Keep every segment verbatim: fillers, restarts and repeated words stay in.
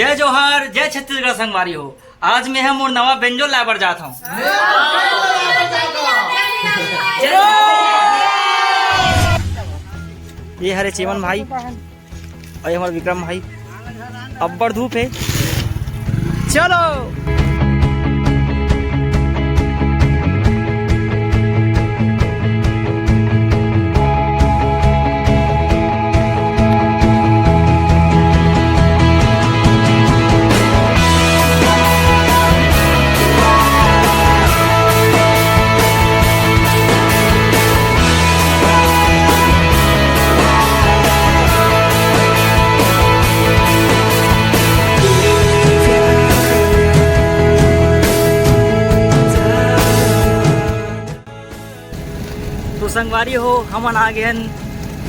जय जोहार, जय छत्तीसगढ़ संगवारी हो। आज मैं ह मोर नवा बेंजो लाए बर जात हूँ। ये हरे चेमन भाई अउ ये हमर विक्रम भाई। अब्बड़ धूप हे। चलो। तो संगवारी हो, हमन आ गे हन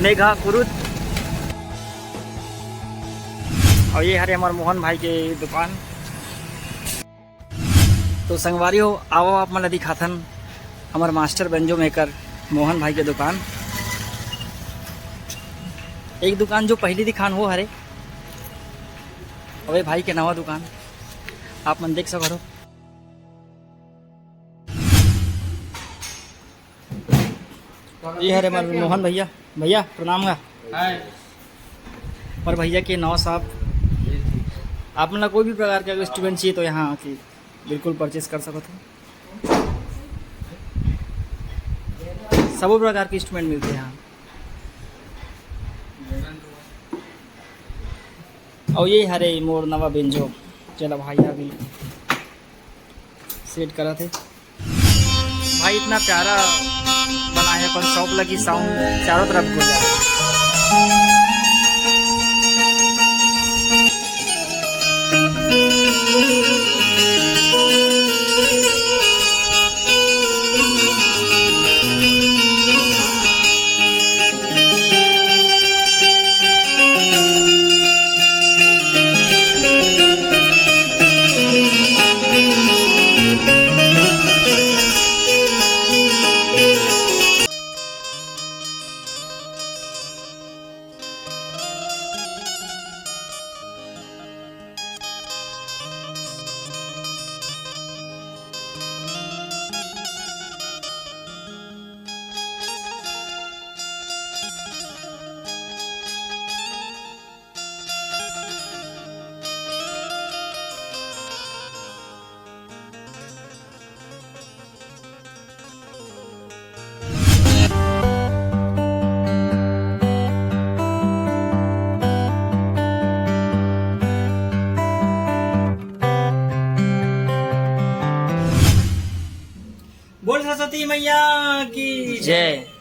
मेघा कुरुद। अउ ये हरे हमर मोहन भाई के दुकान। तो संगवारी हो, आवव आप मन ला दिखाथन हमर master बेंजो maker मोहन भाई के दुकान। एक दुकान जो पहिली दिखान वो हरे, अउ ये भाई के नवा दुकान आप मन देख सकत हो। ये हरे हमर मोहन भैया। भैया प्रणाम गा। हाय। हमर भैया के नवा shop, आप मन ला कोई भी प्रकार के अगर instrument चाहिए तो यहाँ आके बिल्कुल purchase कर सकत हो। सबो प्रकार के instrument मिलथे यहाँ। अउ ये हरे मोर नवा बेंजो, चला भाई अभी set करत हे। भाई इतना प्यारा बना है अपन shop लगी, sound चारों तरफ गूंजा। बोल सरस्वती मैया की जय।